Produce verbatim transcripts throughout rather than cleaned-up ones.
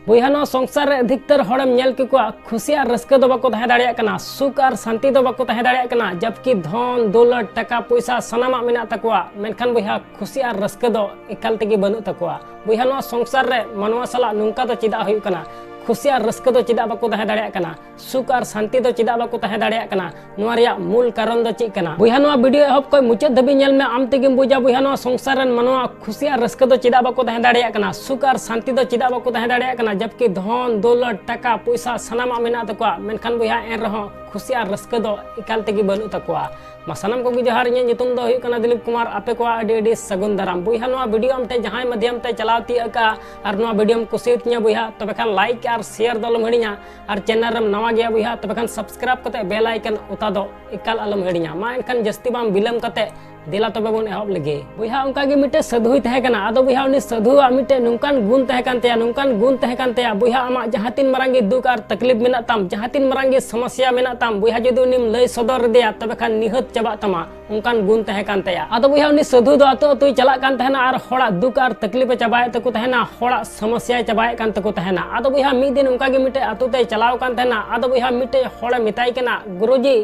ᱵᱚᱭᱦᱟ, ᱱᱚᱣᱟ ᱥᱚᱝᱥᱟᱨ ᱨᱮ ᱟᱹᱫᱷᱤᱠᱛᱟᱨ ᱦᱚᱲᱮᱢ ᱧᱮᱞ ᱠᱮᱠᱚᱣᱟ, ᱠᱷᱩᱥᱤ ᱟᱨ ᱨᱟᱹᱥᱠᱟᱹ ᱫᱚ ᱵᱟᱠᱚ ᱛᱟᱦᱮᱸ ᱫᱟᱲᱮᱭᱟᱜ ᱠᱟᱱᱟ, ᱥᱩᱠ ᱟᱨ ᱥᱟᱱᱛᱤ ᱫᱚ ᱵᱟᱠᱚ ᱛᱟᱦᱮᱸ ᱫᱟᱲᱮᱭᱟᱜ ᱠᱟᱱᱟ, ᱡᱟᱵᱠᱤ ᱫᱷᱚᱱ ᱫᱚᱞᱚᱛ, ᱴᱟᱠᱟ ᱯᱚᱭᱥᱟ ᱥᱟᱱᱟᱢᱟᱜ ᱢᱮᱱᱟᱜ ᱛᱟᱠᱚᱣᱟ, ᱢᱮᱱᱠᱷᱟᱱ ᱵᱚᱭᱦᱟ, ᱠᱷᱩᱥᱤ ᱟᱨ ᱨᱟᱹᱥᱠᱟᱹ ᱫᱚ ᱮᱠᱟᱞ ᱛᱮᱜᱮ ᱵᱟᱹᱱᱩᱜ ᱛᱟᱠᱚᱣᱟ᱾ ᱵᱚᱭᱦᱟ, ᱱᱚᱣᱟ ᱥᱚᱝᱥᱟᱨ ᱨᱮ ᱢᱟᱱᱣᱟ ᱥᱟᱞᱟᱜ ᱱᱚᱝᱠᱟ ᱫᱚ ᱪᱮᱫᱟᱜ ᱦᱩᱭᱩᱜ ᱠᱟᱱᱟ? ᱠᱷᱩᱥᱤ ᱟᱨ ᱨᱟᱹᱥᱠᱟᱹ ᱫᱚ ᱪᱮᱫᱟᱜ ᱵᱟᱠᱚ ᱛᱟᱦᱮᱸ ᱫᱟᱲᱮᱭᱟᱜ ᱠᱟᱱᱟ? ᱥᱩᱠ ᱟᱨ ᱥᱟᱱᱛᱤ ᱫᱚ ᱪᱮᱫᱟᱜ ᱵᱟᱠᱚ ᱛᱟᱦᱮᱸ ᱫᱟᱲᱮᱭᱟᱜ ᱠᱟᱱᱟ? ᱱᱚᱣᱟ ᱨᱮᱭᱟᱜ ᱢᱩᱞ ᱠᱟᱨᱚᱱ ᱫᱚ ᱪᱮᱫ ᱠᱟᱱᱟ? ᱵᱚᱭᱦᱟ, ᱱᱚᱣᱟ ᱵᱷᱤᱰᱤᱭᱳ ᱮᱦᱚᱵ ᱠᱷᱚᱱ ᱢᱩᱪᱟᱹᱫ ᱫᱷᱟᱹᱵᱤᱡ ᱧᱮᱞ ᱢᱮ, ᱟᱢ ᱛᱮᱜᱮᱢ ᱵᱩᱡᱟ ᱵᱚᱭᱦᱟ, ᱱᱚᱣᱟ ᱥᱚᱝᱥᱟᱨ ᱨᱮᱱ ᱢᱟᱱᱣᱟ ᱠᱷᱩᱥᱤ ᱟᱨ ᱨᱟᱹᱥᱠᱟᱹ ᱫᱚ ᱪᱮᱫᱟᱜ ᱵᱟᱠᱚ ᱛᱟᱦᱮᱸ ᱫᱟᱲᱮᱭᱟᱜ ᱠᱟᱱᱟ, ᱥᱩᱠ ᱟᱨ ᱥᱟᱱᱛᱤ ᱫᱚ ᱪᱮᱫᱟᱜ ᱵᱟᱠᱚ ᱛᱟᱦᱮᱸ ᱫᱟᱲᱮᱭᱟᱜ ᱠᱟᱱᱟ, ᱡᱟᱵᱠᱤ ᱫᱷᱚᱱ ᱫᱚᱞᱚᱛ, ᱴᱟᱠᱟ ᱯᱚᱭᱥᱟ ᱥᱟᱱᱟᱢᱟᱜ ᱢᱮᱱᱟᱜ ᱛᱟᱠᱚᱣᱟ, ᱢᱮᱱᱠᱷᱟᱱ ᱵᱚᱭᱦᱟ, ᱮᱱ ᱨᱮᱦᱚᱸ ᱠᱷᱩᱥᱤ ᱟᱨ ᱨᱟᱹᱥᱠᱟᱹ ᱫᱚ ᱮᱠᱟᱞ ᱛᱮᱜᱮ ᱵᱟᱹᱱᱩᱜ ᱛᱟᱠᱚᱣᱟ᱾ ᱢᱟ ᱥᱟᱱᱟᱢ ᱠᱚᱜᱮ ᱡᱚᱦᱟᱨ, ᱤᱧᱟᱹᱜ ᱧᱩᱛᱩᱢ ᱫᱚ ᱦᱩᱭᱩᱜ ᱠᱟᱱᱟ ᱫᱤᱞᱤᱯ ᱠᱩᱢᱟᱨ᱾ ᱟᱯᱮ ᱠᱚᱣᱟᱜ ᱟᱹᱰᱤ ᱟᱹᱰᱤ ᱥᱟᱹᱜᱩᱱ ᱫᱟᱨᱟᱢ᱾ ᱵᱚᱭᱦᱟ, ᱱᱚᱣᱟ ᱵᱷᱤᱰᱤᱭᱳ ᱟᱢ ᱴᱷᱮᱱ ᱡᱟᱦᱟᱸᱭ ᱢᱟᱫᱽᱫᱷᱚᱢ ᱛᱮ ᱪᱟᱞᱟᱣ ᱛᱤᱭᱟᱹᱜ ᱟᱠᱟᱫᱼᱟ ᱟᱨ ᱱᱚᱣᱟ ᱵᱷᱤᱰᱤᱭᱳᱢ ᱠᱩᱥᱤᱭᱟᱛᱤᱧᱟ ᱵᱚᱭᱦᱟ, ᱛᱚᱵᱮ ᱠᱷᱟᱱ ᱞᱟᱭᱤᱠ ᱟᱨ ᱥᱮᱭᱟᱨ ᱫᱚ ᱟᱞᱚᱢ ᱦᱤᱲᱤᱧᱟ᱾ ᱟᱨ ᱪᱮᱱᱮᱞ ᱨᱮᱢ ᱱᱟᱣᱟ ᱜᱮᱭᱟ ᱵᱚᱭᱦᱟ, ᱛᱚᱵᱮ ᱠᱷᱟᱱ ᱥᱟᱵᱥᱠᱨᱟᱭᱤᱵ ᱠᱟᱛᱮ ᱵᱮᱞ ᱟᱭᱠᱚᱱ ᱚᱛᱟ ᱫᱚ ᱮᱠᱟᱞ ᱟᱞᱚᱢ ᱦᱤᱲᱤᱧᱟ᱾ ᱢᱟ ᱮᱱᱠᱷᱟᱱ ᱡᱟᱹᱥᱛᱤ ᱵᱟᱝ ᱵᱤᱞᱚᱢ ᱠᱟᱛᱮ ᱫᱮᱞᱟ ᱛᱚᱵᱮ ᱵᱚᱱ ᱮᱦᱚᱵ ᱞᱮᱜᱮ᱾ ᱵᱚᱭᱦᱟ, ᱚᱱᱠᱟ ᱜᱮ ᱢᱤᱫᱴᱮᱡ ᱥᱟᱹᱫᱷᱩᱭ ᱛᱟᱦᱮᱸ ᱠᱟᱱᱟ᱾ ᱟᱫᱚ ᱵᱚᱭᱦᱟ, ᱩᱱᱤ ᱥᱟᱹᱫᱷᱩᱣᱟᱜ ᱢᱤᱫᱴᱮᱡ ᱱᱚᱝᱠᱟᱱ ᱜᱩᱱ ᱛᱟᱦᱮᱸ ᱠᱟᱱ ᱛᱟᱭᱟ, ᱱᱚᱝᱠᱟᱱ ᱜᱩᱱ ᱛᱟᱦᱮᱸ ᱠᱟᱱ ᱛᱟᱭᱟ ᱵᱚᱭᱦᱟ, ᱟᱢᱟᱜ ᱡᱟᱦᱟᱸ ᱛᱤᱱ ᱢᱟᱨᱟᱝ ᱜᱮ ᱫᱩᱠ ᱟᱨ ᱛᱟᱠᱞᱤᱯ ᱢᱮᱱᱟᱜ ᱛᱟᱢ, ᱡᱟᱦᱟᱸ ᱛᱤᱱ ᱢᱟᱨᱟᱝ ᱜᱮ ᱥᱚᱢᱚᱥᱭᱟ ᱢᱮᱱᱟᱜ ᱛᱟᱢ ᱵᱚᱭᱦᱟ, ᱡᱩᱫᱤ ᱩᱱᱤᱢ ᱞᱟᱹᱭ ᱥᱚᱫᱚᱨ ᱟᱫᱮᱭᱟ ᱛᱚᱵᱮ ᱠᱷᱟᱱ ᱱᱤᱦᱟᱹᱛ ᱪᱟᱵᱟᱜ ᱛᱟᱢᱟ᱾ ᱚᱱᱠᱟᱱ ᱜᱩᱱ ᱛᱟᱦᱮᱸ ᱠᱟᱱ ᱛᱟᱭᱟ᱾ ᱟᱫᱚ ᱵᱚᱭᱦᱟ, ᱩᱱᱤ ᱥᱟᱹᱫᱷᱩ ᱫᱚ ᱟᱹᱛᱩ ᱟᱹᱛᱩᱭ ᱪᱟᱞᱟᱜ ᱠᱟᱱ ᱛᱟᱦᱮᱱᱟ ᱟᱨ ᱦᱚᱲᱟᱜ ᱫᱩᱠ ᱟᱨ ᱛᱟᱠᱞᱤᱯ ᱮ ᱪᱟᱵᱟᱭᱮᱫ ᱛᱟᱠᱚ ᱛᱟᱦᱮᱱᱟ, ᱦᱚᱲᱟᱜ ᱥᱚᱢᱚᱥᱭᱟᱭ ᱪᱟᱵᱟᱭᱮᱫ ᱠᱟᱱ ᱛᱟᱠᱚ ᱛᱟᱦᱮᱱᱟ᱾ ᱟᱫᱚ ᱵᱚᱭᱦᱟ, ᱢᱤᱫ ᱫᱤᱱ ᱚᱱᱠᱟ ᱜᱮ ᱢᱤᱫᱴᱮᱡ ᱟᱹᱛᱩ ᱛᱮᱭ ᱪᱟᱞᱟᱣ ᱠᱟᱱ ᱛᱟᱦᱮᱱᱟ᱾ ᱟᱫᱚ ᱵᱚᱭᱦᱟ, ᱢᱤᱫᱴᱮᱡ ᱦᱚᱲᱮ ᱢᱮᱛᱟᱭ ᱠᱟᱱᱟ, "ᱜᱩᱨᱩᱡᱤ,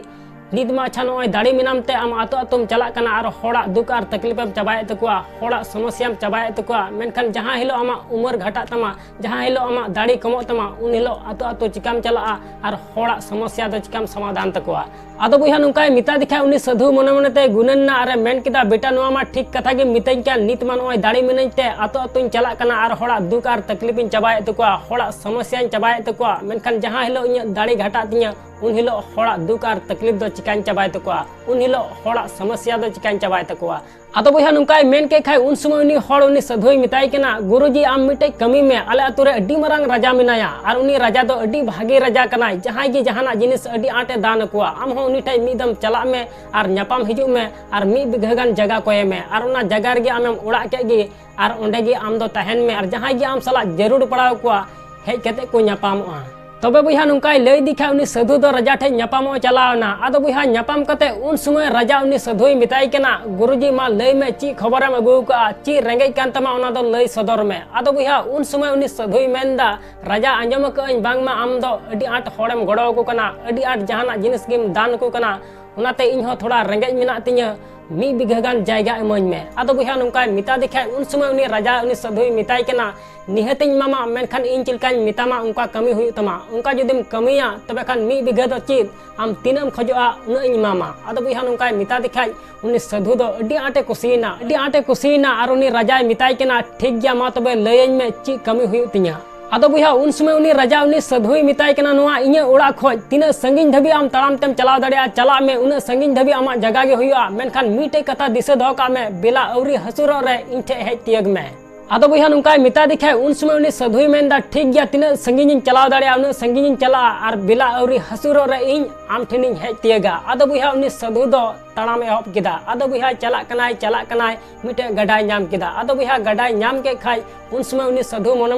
ᱱᱤᱛ ᱢᱟ ᱟᱪᱪᱷᱟ ᱱᱚᱜᱼᱚᱭ ᱫᱟᱲᱮ ᱢᱮᱱᱟᱢ ᱛᱮ ᱟᱢ ᱟᱹᱛᱩ ᱟᱹᱛᱩᱢ ᱪᱟᱞᱟᱜ ᱠᱟᱱᱟ ᱟᱨ ᱦᱚᱲᱟᱜ ᱫᱩᱠ ᱟᱨ ᱛᱟᱠᱞᱤᱯ ᱮᱢ ᱪᱟᱵᱟᱭᱮᱫ ᱛᱟᱠᱚᱣᱟ, ᱦᱚᱲᱟᱜ ᱥᱚᱢᱚᱥᱭᱟᱢ ᱪᱟᱵᱟᱭᱮᱫ ᱛᱟᱠᱚᱣᱟ, ᱢᱮᱱᱠᱷᱟᱱ ᱡᱟᱦᱟᱸ ᱦᱤᱞᱳᱜ ᱟᱢᱟᱜ ᱩᱢᱟᱹᱨ ᱜᱷᱟᱴᱟᱜ ᱛᱟᱢᱟ, ᱡᱟᱦᱟᱸ ᱦᱤᱞᱳᱜ ᱟᱢᱟᱜ ᱫᱟᱲᱮ ᱠᱚᱢᱚᱜ ᱛᱟᱢᱟ, ᱩᱱ ᱦᱤᱞᱳᱜ ᱟᱹᱛᱩ ᱟᱹᱛᱩ ᱪᱤᱠᱟᱢ ᱪᱟᱞᱟᱜᱼᱟ ᱟᱨ ᱦᱚᱲᱟᱜ ᱥᱚᱢᱚᱥᱭᱟ ᱫᱚ ᱪᱤᱠᱟᱢ ᱥᱚᱢᱟᱫᱷᱟᱱ ᱛᱟᱠᱚᱣᱟ?" ᱟᱫᱚ ᱵᱚᱭᱦᱟ, ᱱᱚᱝᱠᱟᱭ ᱢᱮᱛᱟ ᱫᱮ ᱠᱷᱟᱡ ᱩᱱᱤ ᱥᱟᱹᱫᱷᱩ ᱢᱚᱱᱮ ᱢᱚᱱᱮ ᱛᱮᱭ ᱜᱩᱱᱟᱹᱱ ᱮᱱᱟ ᱟᱨᱮ ᱢᱮᱱ ᱠᱮᱫᱟ, "ᱵᱮᱴᱟ, ᱱᱚᱣᱟ ᱢᱟ ᱴᱷᱤᱠ ᱠᱟᱛᱷᱟ ᱜᱮᱢ ᱢᱤᱛᱟᱹᱧ ᱠᱟᱱ, ᱱᱤᱛ ᱢᱟ ᱱᱚᱜᱼᱚᱭ ᱫᱟᱲᱮ ᱢᱮᱱᱟᱹᱧ ᱛᱮ ᱟᱹᱛᱩ ᱟᱹᱛᱩᱧ ᱪᱟᱞᱟᱜ ᱠᱟᱱᱟ ᱟᱨ ᱦᱚᱲᱟᱜ ᱫᱩᱠ ᱟᱨ ᱛᱟᱠᱞᱤᱯ ᱤᱧ ᱪᱟᱵᱟᱭᱮᱫ ᱛᱟᱠᱚᱣᱟ, ᱦᱚᱲᱟᱜ ᱥᱚᱢᱚᱥᱭᱟᱧ ᱪᱟᱵᱟᱭᱮᱫ ᱛᱟᱠᱚᱣᱟ, ᱢᱮᱱᱠᱷᱟᱱ ᱡᱟᱦᱟᱸ ᱦᱤᱞᱳᱜ ᱤᱧᱟᱹᱜ ᱫᱟᱲᱮ ᱜᱷᱟᱴᱟᱜ ᱛᱤᱧᱟᱹ, ᱩᱱ ᱦᱤᱞᱳᱜ ᱦᱚᱲᱟᱜ ᱫᱩᱠ ᱟᱨ ᱛᱟᱠᱞᱤᱯ ᱫᱚ ᱪᱤᱠᱟᱹᱧ ᱪᱟᱵᱟᱭ ᱛᱟᱠᱚᱣᱟ, ᱩᱱ ᱦᱤᱞᱳᱜ ᱦᱚᱲᱟᱜ ᱥᱚᱢᱚᱥᱭᱟ ᱫᱚ ᱪᱤᱠᱟᱹᱧ ᱪᱟᱵᱟᱭ ᱛᱟᱠᱚᱣᱟ?" ᱟᱫᱚ ᱵᱚᱭᱦᱟ, ᱱᱚᱝᱠᱟᱭ ᱢᱮᱱ ᱠᱮᱫ ᱠᱷᱟᱡ ᱩᱱ ᱥᱚᱢᱚᱭ ᱩᱱᱤ ᱦᱚᱲ ᱩᱱᱤ ᱥᱟᱹᱫᱷᱩᱭ ᱢᱮᱛᱟᱭ ᱠᱟᱱᱟ, "ᱜᱩᱨᱩᱡᱤ, ᱟᱢ ᱢᱤᱫᱴᱮᱡ ᱠᱟᱹᱢᱤ ᱢᱮ, ᱟᱞᱮ ᱟᱹᱛᱩ ᱨᱮ ᱟᱹᱰᱤ ᱢᱟᱨᱟᱝ ᱨᱟᱡᱟ ᱢᱮᱱᱟᱭᱟ ᱟᱨ ᱩᱱᱤ ᱨᱟᱡᱟ ᱫᱚ ᱟᱹᱰᱤ ᱵᱷᱟᱜᱮ ᱨᱟᱡᱟ ᱠᱟᱱᱟᱭ, ᱡᱟᱦᱟᱸᱭ ᱜᱮ ᱡᱟᱦᱟᱱᱟᱜ ᱡᱤᱱᱤᱥ ᱟᱹᱰᱤ ᱟᱸᱴᱮ ᱫᱟᱱ ᱟᱠᱚᱣᱟ᱾ ᱟᱢ ᱦᱚᱸ ᱩᱱᱤ ᱴᱷᱮᱡ ᱢᱤᱫ ᱫᱚᱢ ᱪᱟᱞᱟᱜ ᱢᱮ ᱟᱨ ᱧᱟᱯᱟᱢ ᱦᱤᱡᱩᱜ ᱢᱮ ᱟᱨ ᱢᱤᱫ ᱵᱤᱜᱷᱟᱹ ᱜᱟᱱ ᱡᱟᱭᱜᱟ ᱠᱚᱭᱮ ᱢᱮ ᱟᱨ ᱚᱱᱟ ᱡᱟᱭᱜᱟ ᱨᱮᱜᱮ ᱟᱢᱮᱢ ᱚᱲᱟᱜ ᱠᱮᱫ ᱜᱮ ᱟᱨ ᱚᱸᱰᱮ ᱜᱮ ᱟᱢ ᱫᱚ ᱛᱟᱦᱮᱱ ᱢᱮ ᱟᱨ ᱡᱟᱦᱟᱸᱭ ᱜᱮ ᱟᱢ ᱥᱟᱞᱟᱜ ᱡᱟᱹᱨᱩᱲ ᱯᱟᱲᱟᱣ ᱠᱚᱣᱟ ᱦᱮᱡ ᱠᱟᱛᱮ ᱠᱚ ᱧᱟᱯᱟᱢᱚᱜᱼᱟ᱾ ᱛᱚᱵᱮ ᱵᱚᱭᱦᱟ, ᱱᱚᱝᱠᱟᱭ ᱞᱟᱹᱭ ᱤᱫᱤ ᱠᱷᱟᱡ, ᱩᱱᱤ ᱥᱟᱹᱫᱷᱩ ᱫᱚ ᱨᱟᱡᱟ ᱴᱷᱮᱡ ᱧᱟᱯᱟᱢᱚᱜ ᱮ ᱪᱟᱞᱟᱣ ᱮᱱᱟ᱾ ᱟᱫᱚ ᱵᱚᱭᱦᱟ, ᱧᱟᱯᱟᱢ ᱠᱟᱛᱮ ᱩᱱ ᱥᱚᱢᱚᱭ ᱨᱟᱡᱟ ᱩᱱᱤ ᱥᱟᱹᱫᱷᱩᱭ ᱢᱮᱛᱟᱭ ᱠᱟᱱᱟ, "ᱜᱩᱨᱩᱡᱤ, ᱢᱟ ᱞᱟᱹᱭ ᱢᱮ, ᱪᱮᱫ ᱠᱷᱚᱵᱚᱨᱮᱢ ᱟᱹᱜᱩ ᱟᱠᱟᱫᱼᱟ? ᱪᱮᱫ ᱨᱮᱸᱜᱮᱡ ᱠᱟᱱ ᱛᱟᱢᱟ, ᱚᱱᱟ ᱫᱚ ᱞᱟᱹᱭ ᱥᱚᱫᱚᱨ ᱢᱮ?" ᱟᱫᱚ ᱵᱚᱭᱦᱟ, ᱩᱱ ᱥᱚᱢᱚᱭ ᱩᱱᱤ ᱥᱟᱹᱫᱷᱩᱭ ᱢᱮᱱᱫᱟ, "ᱨᱟᱡᱟ, ᱟᱸᱡᱚᱢ ᱟᱠᱟᱫ ᱟᱹᱧ ᱵᱟᱝᱢᱟ ᱟᱢ ᱫᱚ ᱟᱹᱰᱤ ᱟᱸᱴ ᱦᱚᱲᱮᱢ ᱜᱚᱲᱚ ᱟᱠᱚ ᱠᱟᱱᱟ, ᱟᱹᱰᱤ ᱟᱸᱴ ᱡᱟᱦᱟᱱᱟᱜ ᱡᱤᱱᱤᱥ ᱜᱮᱢ ᱫᱟᱱ ᱟᱠᱚ ᱠᱟᱱᱟ, ᱚᱱᱟᱛᱮ ᱤᱧ ᱦᱚᱸ ᱛᱷᱚᱲᱟ ᱨᱮᱸᱜᱮᱡ ᱢᱮᱱᱟᱜ ᱛᱤᱧᱟᱹ, ᱢᱤᱫ ᱵᱤᱜᱷᱟᱹ ᱜᱟᱱ ᱡᱟᱭᱜᱟ ᱤᱢᱟᱹᱧ ᱢᱮ᱾" ᱟᱫᱚ ᱵᱚᱭᱦᱟ, ᱱᱚᱝᱠᱟᱭ ᱢᱮᱛᱟ ᱫᱮ ᱠᱷᱟᱡ, ᱩᱱ ᱥᱚᱢᱚᱭ ᱩᱱᱤ ᱨᱟᱡᱟ ᱩᱱᱤ ᱥᱟᱹᱫᱷᱩᱭ ᱢᱮᱛᱟᱭ ᱠᱟᱱᱟ, "ᱱᱤᱦᱟᱹᱛᱤᱧ ᱮᱢᱟᱢᱟ, ᱢᱮᱱᱠᱷᱟᱱ ᱤᱧ ᱪᱮᱫ ᱞᱮᱠᱟᱧ ᱢᱮᱛᱟᱢᱟ, ᱚᱱᱠᱟ ᱠᱟᱹᱢᱤ ᱦᱩᱭᱩᱜ ᱛᱟᱢᱟ᱾ ᱚᱱᱠᱟ ᱡᱩᱫᱤᱢ ᱠᱟᱹᱢᱤᱭᱟ, ᱛᱚᱵᱮ ᱠᱷᱟᱱ ᱢᱤᱫ ᱵᱤᱜᱷᱟᱹ ᱫᱚ ᱪᱮᱫ, ᱟᱢ ᱛᱤᱱᱟᱹᱜ ᱮᱢ ᱠᱷᱚᱡᱚᱜᱼᱟ, ᱩᱱᱟᱹᱜ ᱤᱧ ᱮᱢᱟᱢᱟ᱾" ᱟᱫᱚ ᱵᱚᱭᱦᱟ, ᱱᱚᱝᱠᱟᱭ ᱢᱮᱛᱟ ᱫᱮ ᱠᱷᱟᱡ, ᱩᱱᱤ ᱥᱟᱹᱫᱷᱩ ᱫᱚ ᱟᱹᱰᱤ ᱟᱸᱴᱮ ᱠᱩᱥᱤᱭᱮᱱᱟ, ᱟᱹᱰᱤ ᱟᱸᱴᱮ ᱠᱩᱥᱤᱭᱮᱱᱟ᱾ ᱟᱨ ᱩᱱᱤ ᱨᱟᱡᱟᱭ ᱢᱮᱛᱟᱭ ᱠᱟᱱᱟ, "ᱴᱷᱤᱠ ᱜᱮᱭᱟ, ᱢᱟ ᱛᱚᱵᱮ ᱞᱟᱹᱭᱟᱹᱧ ᱢᱮ, ᱪᱮᱫ ᱠᱟᱹᱢᱤ ᱦᱩᱭᱩᱜ ᱛᱤᱧᱟ?" ᱟᱫᱚ ᱵᱚᱭᱦᱟ, ᱩᱱ ᱥᱚᱢᱚᱭ ᱩᱱᱤ ᱨᱟᱡᱟ ᱩᱱᱤ ᱥᱟᱹᱫᱷᱩᱭ ᱢᱮᱛᱟᱭ ᱠᱟᱱᱟ, "ᱱᱚᱣᱟ ᱤᱧᱟᱹᱜ ᱚᱲᱟᱜ ᱠᱷᱚᱡ ᱛᱤᱱᱟᱹᱜ ᱥᱟᱺᱜᱤᱧ ᱫᱷᱟᱹᱵᱤᱡ ᱟᱢ ᱛᱟᱲᱟᱢ ᱛᱮᱢ ᱪᱟᱞᱟᱣ ᱫᱟᱲᱮᱭᱟᱜᱼᱟ, ᱪᱟᱞᱟᱜ ᱢᱮ, ᱩᱱᱟᱹᱜ ᱥᱟᱺᱜᱤᱧ ᱫᱷᱟᱹᱵᱤᱡ ᱟᱢᱟᱜ ᱡᱟᱭᱜᱟ ᱜᱮ ᱦᱩᱭᱩᱜᱼᱟ, ᱢᱮᱱᱠᱷᱟᱱ ᱢᱤᱫᱴᱮᱡ ᱠᱟᱛᱷᱟ ᱫᱤᱥᱟᱹ ᱫᱚᱦᱚ ᱠᱟᱜ ᱢᱮ, ᱵᱮᱞᱟ ᱟᱹᱣᱨᱤ ᱦᱟᱹᱥᱩᱨᱚᱜ ᱨᱮ ᱤᱧ ᱴᱷᱮᱡ ᱦᱮᱡ ᱛᱤᱭᱟᱹᱜ ᱢᱮ᱾" ᱟᱫᱚ ᱵᱚᱭᱦᱟ, ᱱᱚᱝᱠᱟᱭ ᱢᱮᱛᱟ ᱫᱮ ᱠᱷᱟᱡ, ᱩᱱ ᱥᱚᱢᱚᱭ ᱩᱱᱤ ᱥᱟᱹᱫᱷᱩᱭ ᱢᱮᱱᱫᱟ, "ᱴᱷᱤᱠ ᱜᱮᱭᱟ, ᱛᱤᱱᱟᱹᱜ ᱥᱟᱺᱜᱤᱧ ᱤᱧ ᱪᱟᱞᱟᱣ ᱫᱟᱲᱮᱭᱟᱜᱼᱟ, ᱩᱱᱟᱹᱜ ᱥᱟᱺᱜᱤᱧ ᱤᱧ ᱪᱟᱞᱟᱜᱼᱟ, ᱟᱨ ᱵᱮᱞᱟ ᱟᱹᱣᱨᱤ ᱦᱟᱹᱥᱩᱨᱚᱜ ᱨᱮ ᱤᱧ ᱟᱢ ᱴᱷᱮᱱᱤᱧ ᱦᱮᱡ ᱛᱤᱭᱟᱹᱜᱟ᱾" ᱟᱫᱚ ᱵᱚᱭᱦᱟ, ᱩᱱᱤ ᱥᱟᱹᱫᱷᱩ ᱫᱚ ᱛᱟᱲᱟᱢ ᱮᱦᱚᱵ ᱠᱮᱫᱟ᱾ ᱟᱫᱚ ᱵᱚᱭᱦᱟ, ᱪᱟᱞᱟᱜ ᱠᱟᱱᱟᱭ, ᱪᱟᱞᱟᱜ ᱠᱟᱱᱟᱭ, ᱢᱤᱫᱴᱮᱡ ᱜᱟᱰᱟᱭ ᱧᱟᱢ ᱠᱮᱫᱟ᱾ ᱟᱫᱚ ᱵᱚᱭᱦᱟ, ᱜᱟᱰᱟᱭ ᱧᱟᱢ ᱠᱮᱫ ᱠᱷᱟᱡ, ᱩᱱ ᱥᱚᱢᱚᱭ ᱩᱱᱤ ᱥᱟᱹᱫᱷᱩ ᱢᱚᱱᱮ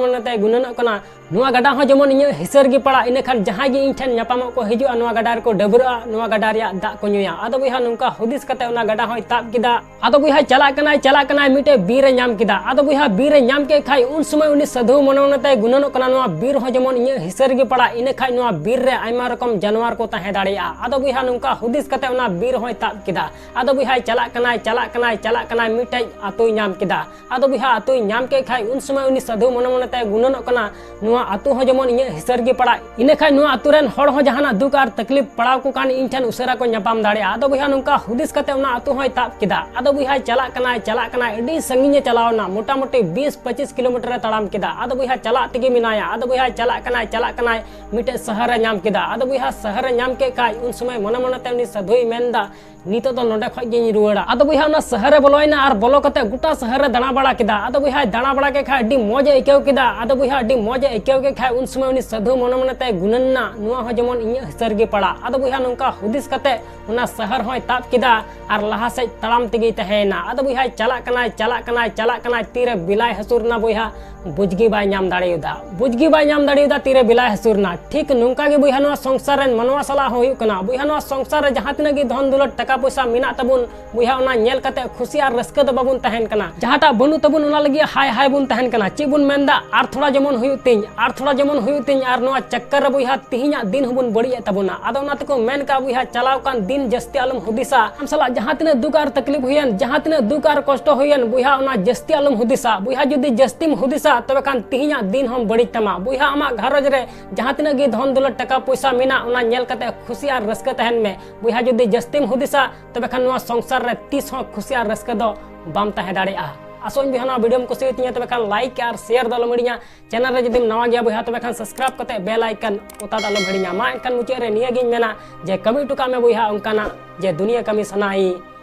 ᱢᱚᱱᱮ ᱛᱮᱭ ᱜᱩᱱᱟᱹᱱᱚᱜ ᱠᱟᱱᱟ, "ᱱᱚᱣᱟ ᱜᱟᱰᱟ ᱦᱚᱸ ᱡᱮᱢᱚᱱ ᱤᱧᱟᱹᱜ ᱦᱤᱥᱟᱹ ᱨᱮᱜᱮ ᱯᱟᱲᱟᱜ, ᱤᱱᱟᱹ ᱠᱷᱟᱱ ᱡᱟᱦᱟᱸᱭ ᱜᱮ ᱤᱧ ᱴᱷᱮᱱ ᱧᱟᱯᱟᱢᱚᱜ ᱠᱚ ᱦᱤᱡᱩᱜᱼᱟ, ᱱᱚᱣᱟ ᱜᱟᱰᱟ ᱨᱮᱠᱚ ᱰᱟᱹᱵᱽᱨᱟᱹᱜᱼᱟ, ᱱᱚᱣᱟ ᱜᱟᱰᱟ ᱨᱮᱭᱟᱜ ᱫᱟᱜ ᱠᱚ ᱧᱩᱭᱟ᱾" ᱟᱫᱚ ᱵᱚᱭᱦᱟ, ᱱᱚᱝᱠᱟ ᱦᱩᱫᱤᱥ ᱠᱟᱛᱮ ᱚᱱᱟ ᱜᱟᱰᱟ ᱦᱚᱸᱭ ᱛᱟᱵ ᱠᱮᱫᱟ᱾ ᱟᱫᱚ ᱵᱚᱭᱦᱟ, ᱪᱟᱞᱟᱜ ᱠᱟᱱᱟᱭ, ᱪᱟᱞᱟᱜ ᱠᱟᱱᱟᱭ, ᱢᱤᱫᱴᱮᱡ ᱵᱤᱨ ᱮ ᱧᱟᱢ ᱠᱮᱫᱟ᱾ ᱟᱫᱚ ᱵᱚᱭᱦᱟ, ᱵᱤᱨ ᱮ ᱧᱟᱢ ᱠᱮᱫ ᱠᱷᱟᱡ, ᱩᱱ ᱥᱚᱢᱚᱭ ᱩᱱᱤ ᱥᱟᱹᱫᱷᱩ ᱢᱚᱱᱮ ᱢᱚᱱᱮ ᱛᱮᱭ ᱜᱩᱱᱟᱹᱱᱚᱜ ᱠᱟᱱᱟ, "ᱱᱚᱣᱟ ᱵᱤᱨ ᱦᱚᱸ ᱡᱮᱢᱚᱱ ᱤᱧᱟᱹᱜ ᱦᱤᱥᱟᱹ ᱨᱮᱜᱮ ᱯᱟᱲᱟᱜ, ᱤᱱᱟᱹ ᱠᱷᱟᱡ ᱱᱚᱣᱟ ᱵᱤᱨ ᱨᱮ ᱟᱭᱢᱟ ᱨᱚᱠᱚᱢ ᱡᱟᱱᱣᱟᱨ ᱠᱚ ᱛᱟᱦᱮᱸ ᱫᱟᱲᱮᱭᱟᱜᱼᱟ᱾" ᱟᱫᱚ ᱵᱚᱭᱦᱟ, ᱱᱚᱝᱠᱟ ᱦᱩᱫᱤᱥ ᱠᱟᱛᱮ ᱚᱱᱟ ᱵᱤᱨ ᱦᱚᱸᱭ ᱛᱟᱵ ᱠᱮᱫᱟ᱾ ᱟᱫᱚ ᱵᱚᱭᱦᱟ, ᱪᱟᱞᱟᱜ ᱠᱟᱱᱟᱭ, ᱪᱟᱞᱟᱜ ᱠᱟᱱᱟᱭ, ᱪᱟᱞᱟᱜ ᱠᱟᱱᱟᱭ, ᱢᱤᱫᱴᱮᱡ ᱟᱛᱳᱭ ᱧᱟᱢ ᱠᱮᱫᱟ᱾ ᱟᱫᱚ ᱵᱚᱭᱦᱟ, ᱟᱛᱳᱭ ᱧᱟᱢ ᱠᱮᱫ ᱠᱷᱟᱡ, ᱩᱱ ᱥᱚᱢᱚᱭ ᱩᱱᱤ ᱥᱟᱹᱫᱷᱩ ᱢᱚᱱᱮ ᱢᱚᱱᱮ ᱛᱮᱭ ᱜᱩᱱᱟᱹᱱᱚᱜ ᱠᱟᱱᱟ, "ᱱᱚᱣᱟ ᱟᱛᱳ ᱦᱚᱸ ᱡᱮᱢᱚᱱ ᱤᱧᱟᱹᱜ ᱦᱤᱥᱟᱹ ᱨᱮᱜᱮ ᱯᱟᱲᱟᱜ, ᱤᱱᱟᱹ ᱠᱷᱟᱡ ᱱᱚᱣᱟ ᱟᱛᱳ ᱨᱮᱱ ᱦᱚᱲ ᱦᱚᱸ ᱡᱟᱦᱟᱱᱟᱜ ᱫᱩᱠ ᱟᱨ ᱛᱟᱠᱞᱤᱯ ᱯᱟᱲᱟᱣ ᱠᱚ ᱠᱟᱱ, ᱤᱧ ᱴᱷᱮᱱ ᱩᱥᱟᱹᱨᱟ ᱠᱚ ᱧᱟᱯᱟᱢ ᱫᱟᱲᱮᱭᱟᱜᱼᱟ᱾" ᱟᱫᱚ ᱵᱚᱭᱦᱟ, ᱱᱚᱝᱠᱟ ᱦᱩᱫᱤᱥ ᱠᱟᱛᱮ ᱚᱱᱟ ᱟᱛᱳ ᱦᱚᱸᱭ ᱛᱟᱵ ᱠᱮᱫᱟ᱾ ᱟᱫᱚ ᱵᱚᱭᱦᱟ, ᱪᱟᱞᱟᱜ ᱠᱟᱱᱟᱭ, ᱪᱟᱞᱟᱜ ᱠᱟᱱᱟᱭ, ᱟᱹᱰᱤ ᱥᱟᱺᱜᱤᱧ ᱮ ᱪᱟᱞᱟᱣ ᱮᱱᱟ, ᱢᱚᱴᱟᱢᱩᱴᱤ ᱵᱤᱥ ᱯᱚᱸᱪᱤᱥ ᱠᱤᱞᱳᱢᱤᱴᱟᱨ ᱮ ᱛᱟᱲᱟᱢ ᱠᱮᱫᱟ᱾ ᱟᱫᱚ ᱵᱚᱭᱦᱟ, ᱪᱟᱞᱟᱜ ᱛᱮᱜᱮ ᱢᱮᱱᱟᱭᱟ᱾ ᱟᱫᱚ ᱵᱚᱭᱦᱟ, ᱪᱟᱞᱟᱜ ᱠᱟᱱᱟᱭ, ᱪᱟᱞᱟᱜ ᱠᱟᱱᱟᱭ, ᱢᱤᱫᱴᱮᱡ ᱥᱟᱦᱟᱨ ᱮ ᱧᱟᱢ ᱠᱮᱫᱟ᱾ ᱟᱫᱚ ᱵᱚᱭᱦᱟ, ᱥᱟᱦᱟᱨ ᱮ ᱧᱟᱢ ᱠᱮᱫ ᱠᱷᱟᱡ, ᱩᱱ ᱥᱚᱢᱚᱭ ᱢᱚᱱᱮ ᱢᱚᱱᱮ ᱛᱮ ᱩᱱᱤ ᱥᱟᱹᱫᱷᱩᱭ ᱢᱮᱱᱫᱟ, "ᱱᱤᱛᱚᱜ ᱫᱚ ᱱᱚᱸᱰᱮ ᱠᱷᱚᱡ ᱜᱤᱧ ᱨᱩᱣᱟᱹᱲᱟ᱾" ᱟᱫᱚ ᱵᱚᱭᱦᱟ, ᱚᱱᱟ ᱥᱟᱦᱟᱨ ᱨᱮ ᱵᱚᱞᱚᱭᱮᱱᱟ ᱟᱨ ᱵᱚᱞᱚ ᱠᱟᱛᱮ ᱜᱚᱴᱟ ᱥᱟᱦᱟᱨ ᱨᱮ ᱫᱟᱬᱟ ᱵᱟᱲᱟ ᱠᱮᱫᱟ᱾ ᱟᱫᱚ ᱵᱚᱭᱦᱟ, ᱫᱟᱬᱟ ᱵᱟᱲᱟ ᱠᱮᱫ ᱠᱷᱟᱡ ᱟᱹᱰᱤ ᱢᱚᱡᱽ ᱮ ᱟᱹᱭᱠᱟᱹᱣ ᱠᱮᱫᱟ᱾ ᱟᱫᱚ ᱵᱚᱭᱦᱟ, ᱟᱹᱰᱤ ᱢᱚᱡᱽ ᱮ ᱟᱹᱭᱠᱟᱹᱣ ᱠᱮᱫ ᱠᱷᱟᱡ, ᱩᱱ ᱥᱚᱢᱚᱭ ᱩᱱᱤ ᱥᱟᱹᱫᱷᱩ ᱢᱚᱱᱮ ᱢᱚᱱᱮ ᱛᱮ ᱜᱩᱱᱟᱹᱱ ᱮᱱᱟ, "ᱱᱚᱣᱟ ᱦᱚᱸ ᱡᱮᱢᱚᱱ ᱤᱧᱟᱹᱜ ᱦᱤᱥᱟᱹ ᱨᱮᱜᱮ ᱯᱟᱲᱟᱜ᱾" ᱟᱫᱚ ᱵᱚᱭᱦᱟ, ᱱᱚᱝᱠᱟ ᱦᱩᱫᱤᱥ ᱠᱟᱛᱮ ᱚᱱᱟ ᱥᱟᱦᱟᱨ ᱦᱚᱸᱭ ᱛᱟᱵ ᱠᱮᱫᱟ ᱟᱨ ᱞᱟᱦᱟ ᱥᱮᱫ ᱛᱟᱲᱟᱢ ᱛᱮᱜᱮᱭ ᱛᱟᱦᱮᱸᱭᱮᱱᱟ᱾ ᱟᱫᱚ ᱵᱚᱭᱦᱟ, ᱪᱟᱞᱟᱜ ᱠᱟᱱᱟᱭ, ᱪᱟᱞᱟᱜ ᱠᱟᱱᱟᱭ, ᱪᱟᱞᱟᱜ ᱠᱟᱱᱟᱭ, ᱛᱤᱨᱮ ᱵᱮᱞᱟᱭ ᱦᱟᱹᱥᱩᱨ ᱮᱱᱟ ᱵᱚᱭᱦᱟ, ᱵᱩᱡᱽ ᱜᱮ ᱵᱟᱭ ᱧᱟᱢ ᱫᱟᱲᱮᱭᱟᱫᱟ, ᱵᱩᱡᱽ ᱜᱮ ᱵᱟᱭ ᱧᱟᱢ ᱫᱟᱲᱮᱭᱟᱫᱟ ᱛᱤᱨᱮ ᱵᱮᱞᱟᱭ ᱦᱟᱹᱥᱩᱨ ᱮᱱᱟ᱾ ᱴᱷᱤᱠ ᱱᱚᱝᱠᱟ ᱜᱮ ᱵᱚᱭᱦᱟ ᱱᱚᱣᱟ ᱥᱚᱝᱥᱟᱨ ᱨᱮᱱ ᱢᱟᱱᱣᱟ ᱥᱟᱞᱟᱜ ᱦᱚᱸ ᱦᱩᱭᱩᱜ ᱠᱟᱱᱟ᱾ ᱵᱚᱭᱦᱟ ᱱᱚᱣᱟ ᱥᱚᱝᱥᱟᱨ ᱨᱮ ᱡᱟᱦᱟᱸ ᱛᱤᱱᱟᱹᱜ ᱜᱮ ᱫᱷᱚᱱ ᱫᱚᱞᱚᱛ ᱴᱟᱠᱟ ᱯᱚᱭᱥᱟ ᱢᱮᱱᱟᱜ ᱛᱟᱵᱚᱱ, ᱵᱚᱭᱦᱟ ᱚᱱᱟ ᱧᱮᱞ ᱠᱟᱛᱮ ᱠᱷᱩᱥᱤ ᱟᱨ ᱨᱟᱹᱥᱠᱟᱹ ᱫᱚ ᱵᱟᱵᱚᱱ ᱛᱟᱦᱮᱱ ᱠᱟᱱᱟ᱾ ᱡᱟᱦᱟᱸᱴᱟᱜ ᱵᱟᱹᱱᱩᱜ ᱛᱟᱵᱚᱱ ᱚᱱᱟ ᱞᱟᱹᱜᱤᱫ ᱦᱟᱭ ᱦᱟᱭ ᱵᱚᱱ ᱛᱟᱦᱮᱱ ᱠᱟᱱᱟ᱾ ᱪᱮᱫ ᱵᱚᱱ ᱢᱮᱱᱫᱟ, ᱟᱨ ᱛᱷᱚᱲᱟ ᱡᱮᱢᱚᱱ ᱦᱩᱭᱩᱜ ᱛᱤᱧ, ᱟᱨ ᱛᱷᱚᱲᱟ ᱡᱮᱢᱚᱱ ᱦᱩᱭᱩᱜ ᱛᱤᱧ, ᱟᱨ ᱱᱚᱣᱟ ᱪᱟᱠᱠᱟᱨ ᱨᱮ ᱵᱚᱭᱦᱟ ᱛᱤᱦᱤᱧᱟᱜ ᱫᱤᱱ ᱦᱚᱸᱵᱚᱱ ᱵᱟᱹᱲᱤᱡ ᱮᱫ ᱛᱟᱵᱚᱱᱟ᱾ ᱟᱫᱚ ᱚᱱᱟ ᱛᱮᱠᱚ ᱢᱮᱱ ᱠᱟᱜᱼᱟ ᱵᱚᱭᱦᱟ, ᱪᱟᱞᱟᱣ ᱠᱟᱱ ᱫᱤᱱ ᱡᱟᱹᱥᱛᱤ ᱟᱞᱚᱢ ᱦᱩᱫᱤᱥᱟ᱾ ᱟᱢ ᱥᱟᱞᱟᱜ ᱡᱟᱦᱟᱸ ᱛᱤᱱᱟᱹᱜ ᱫᱩᱠ ᱟᱨ ᱛᱟᱠᱞᱤᱯ ᱦᱩᱭᱮᱱ, ᱡᱟᱦᱟᱸ ᱛᱤᱱᱟᱹᱜ ᱫᱩᱠ ᱟᱨ ᱠᱚᱥᱴᱚ ᱦᱩᱭᱮᱱ, ᱵᱚᱭᱦᱟ ᱚᱱᱟ ᱡᱟᱹᱥᱛᱤ ᱟᱞᱚᱢ ᱦᱩᱫᱤᱥᱟ᱾ ᱵᱚᱭᱦᱟ ᱡᱩᱫᱤ ᱡᱟᱹᱥᱛᱤᱢ ᱦᱩᱫᱤᱥᱟ, ᱛᱚᱵᱮ ᱠᱷᱟᱱ ᱛᱤᱦᱤᱧᱟᱜ ᱫᱤᱱ ᱦᱚᱸ ᱵᱟᱹᱲᱤᱡ ᱛᱟᱢᱟ᱾ ᱵᱚᱭᱦᱟ ᱟᱢᱟᱜ ᱜᱷᱟᱨᱚᱸᱡᱽ ᱨᱮ ᱡᱟᱦᱟᱸ ᱛᱤᱱᱟᱹᱜ ᱜᱮ ᱫᱷᱚᱱ ᱫᱚᱞᱚᱛ ᱴᱟᱠᱟ ᱯᱚᱭᱥᱟ ᱢᱮᱱᱟᱜ, ᱚᱱᱟ ᱧᱮᱞ ᱠᱟᱛᱮ ᱠᱷᱩᱥᱤ ᱟᱨ ᱨᱟᱹᱥᱠᱟᱹ ᱛᱟᱦᱮᱱ ᱢᱮ᱾ ᱵᱚᱭᱦᱟ ᱡᱩᱫᱤ ᱡᱟᱹᱥᱛᱤᱢ ᱦᱩᱫᱤᱥᱟ, ᱛᱚᱵᱮ ᱠᱷᱟᱱ ᱱᱚᱣᱟ ᱥᱚᱝᱥᱟᱨ ᱨᱮ ᱛᱤᱥ ᱦᱚᱸ ᱠᱷᱩᱥᱤ ᱟᱨ ᱨᱟᱹᱥᱠᱟᱹ ᱫᱚ ᱵᱟᱢ ᱛᱟᱦᱮᱸ ᱫᱟᱲᱮᱭᱟᱜᱼᱟ᱾ ᱟᱥᱚᱜ ᱟᱹᱧ ᱵᱚᱭᱦᱟ ᱱᱚᱣᱟ ᱵᱷᱤᱰᱤᱭᱳᱢ ᱠᱩᱥᱤᱭᱟᱛᱤᱧᱟ, ᱛᱚᱵᱮ ᱠᱷᱟᱱ ᱞᱟᱭᱤᱠ ᱟᱨ ᱥᱮᱭᱟᱨ ᱫᱚ ᱟᱞᱚᱢ ᱦᱤᱲᱤᱧᱟ᱾ ᱪᱮᱱᱮᱞ ᱨᱮ ᱡᱩᱫᱤᱢ ᱱᱟᱣᱟ ᱜᱮᱭᱟ ᱵᱚᱭᱦᱟ, ᱛᱚᱵᱮ ᱠᱷᱟᱱ ᱥᱟᱵᱥᱠᱨᱟᱭᱤᱵ ᱠᱟᱛᱮ ᱵᱮᱞ ᱟᱭᱠᱚᱱ ᱚᱛᱟ ᱫᱚ ᱟᱞᱚᱢ ᱦᱤᱲᱤᱧᱟ᱾ ᱢᱟ ᱮᱱᱠᱷᱟᱱ ᱢᱩᱪᱟᱹᱫ ᱨᱮ ᱱᱤᱭᱟᱹ ᱜᱤᱧ ᱢᱮᱱᱟ ᱡᱮ ᱠᱟᱹᱢᱤ ᱦᱚᱴᱚ ᱠᱟᱜ ᱢᱮ ᱵᱚᱭᱦᱟ ᱚᱱᱠᱟᱱᱟᱜ ᱡᱮ ᱫᱩᱱᱤᱭᱟᱹ ᱠᱟᱹᱢᱤ ᱥᱟᱱᱟᱭ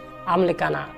ᱟᱢ ᱞᱮᱠᱟᱱᱟᱜ᱾